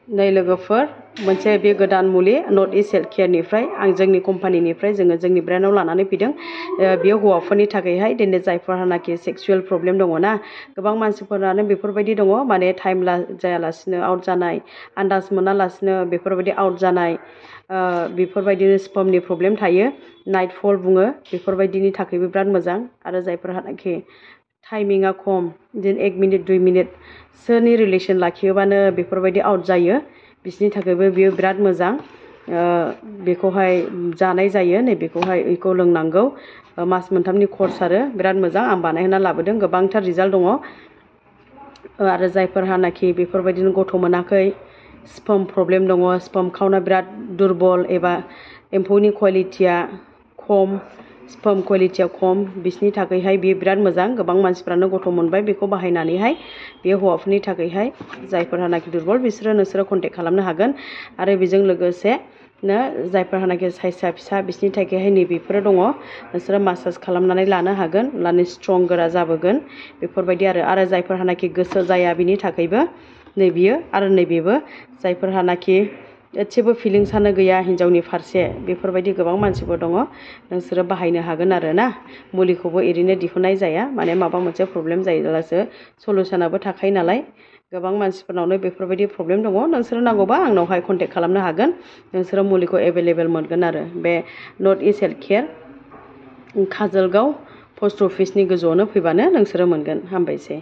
नै लोगोफोर मोनसे बे गोदान मुलि नर्थ इस्ट हेल्थ केयारनिफ्राय आं जोंनि कम्पानिनिफ्राय जोंनि ब्रेन्डआव लानानै फैदों बेयो हौवाफोरनि थाखायहाय दिनै जायफोरहानाखि सेक्सुवेल प्रब्लेम दङ ना गोबां मानसिफोरानो बेफोरबायदि दङ माने टाइम जायालासिनो आउट जानाय आन्दाज मोनालासिनो बेफोरबायदि आउट जानाय बेफोरबायदिनो स्पर्मनि प्रब्लेम थायो नाइट फल बुङो बेफोरबायदिनि थाखायबो बिराद मोजां आरो जायफोरहानाखि टाइमिंआ खम बिदिनो 1 मिनिट 2 मिनिटसोनि रिलेसन लाखियोबानो बेफोरबायदि आउट जायो बिसोरनि थाखायबो बियो बिराद मोजां बेखौहाय जानाय जायो नैबेखौहाय बेखौ लोंनांगौ मास मोनथामनि कर्स आरो बिराद मोजां आं बानायहोना लाबोदों गोबांथार रिजाल्ट दङ आरो जायफोरहानाखि बेफोरबायदिनो गथ' मोनाखै स्पर्म प्रब्लेम दङ स्पर्म काउन्टआ बिराद दुरबल एबा एम्फौनि क्वालिटिया खम स्पर्म क्वालिटिया खम बिसोरनि थाखायहाय बेयो बिराद मोजां गोबां मानसिफ्रानो गथ' मोनबाय बेखौ बाहायनानैहाय बेयो हौवाफोरनि थाखायहाय जायफोरहानाखि दुरबल नोंसोरो कन्टेक्ट खालामनो हागोन आरो बेजों लोगोसेनो जायफोरहानाखि साइसआ फिसा बिसोरनि थाखायहाय नैबेफोरो दङ नोंसोरो मासाज खालामनानै लानो हागोन लानो स्ट्रं गोरा जाबोगोन बेफोरबायदि आरो जायफोरहानाखि गोसो जाया बिनि थाखायबो नैबेयो आरो नैबेबो जायफोरहानाखि एसेबो फिलिंसानो गैया हिन्जावनि फारसे बेफोरबायदि गोबां मानसिफोर दङ नोंसोरो बाहायनो हागोन आरो ना मुलिखौबो ओरैनो दिहुननाय जाया माने माबा मोनसे प्रब्लेम जायोब्लासो सलुसनाबो थाखायो नालाय गोबां मानसिफोरनावनो बेफोरबायदि प्रब्लेम दङ नोंसोरो नांगौबा आंनावहाय कन्टेक्ट खालामनो हागोन नोंसोरो मुलिखौ एभेलेबेल मोनगोन आरो बे north east health care Kajalgaon post अफिसनि गोजौआवनो फैबानो नोंसोरो मोनगोन हामबायसै